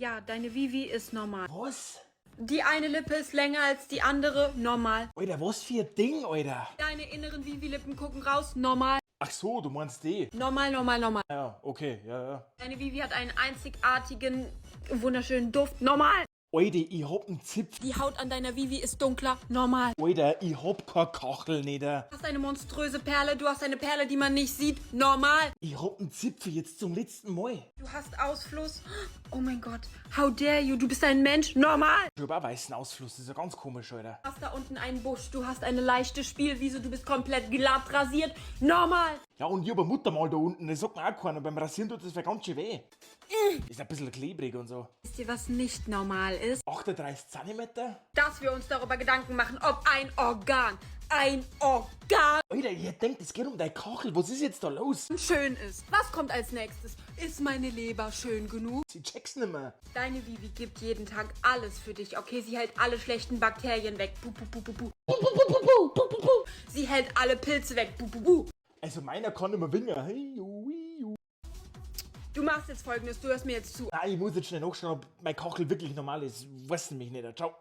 Ja, deine Vivi ist normal. Was? Die eine Lippe ist länger als die andere, normal. Alter, was für ein Ding, Alter. Deine inneren Vivi-Lippen gucken raus, normal. Ach so, du meinst die. Normal, normal, normal. Ja, okay, ja. Deine Vivi hat einen einzigartigen, wunderschönen Duft, normal. Alter, ich hab einen Zipf. Die Haut an deiner Vivi ist dunkler, normal. Alter, ich hab keine Kachel, nicht. Du hast eine monströse Perle, du hast eine Perle, die man nicht sieht, normal. Ich hab einen Zipfel jetzt zum letzten Mal. Du hast Ausfluss. Oh mein Gott, how dare you, du bist ein Mensch, normal. Ich hab auch weißen Ausfluss, das ist ja ganz komisch, Alter. Du hast da unten einen Busch, du hast eine leichte Spielwiese, du bist komplett glatt rasiert, normal. Ja, und ich hab eine Muttermal da unten, das sagt mir auch keiner. Beim Rasieren tut das ganz schön weh. Ist ein bisschen klebrig und so. Wisst ihr, was nicht normal ist? 38 Zentimeter? Dass wir uns darüber Gedanken machen, ob ein Organ Alter, ich denkt, es geht um deine Kachel. Was ist jetzt da los? schön ist. Was kommt als nächstes? Ist meine Leber schön genug? Ich check's nimmer. Deine Vivi gibt jeden Tag alles für dich, okay? Sie hält alle schlechten Bakterien weg. Bu, bu, bu, bu, bu. Bu, bu, bu, bu, bu, bu, bu, bu. Sie hält alle Pilze weg. Bu, bu, bu. Also meiner kann immer wingen. Hey, ju, ju. Du machst jetzt Folgendes, du hörst mir jetzt zu. Nein, ich muss jetzt schnell nachschauen, ob meine Kachel wirklich normal ist. Weiß nämlich nicht. Ciao.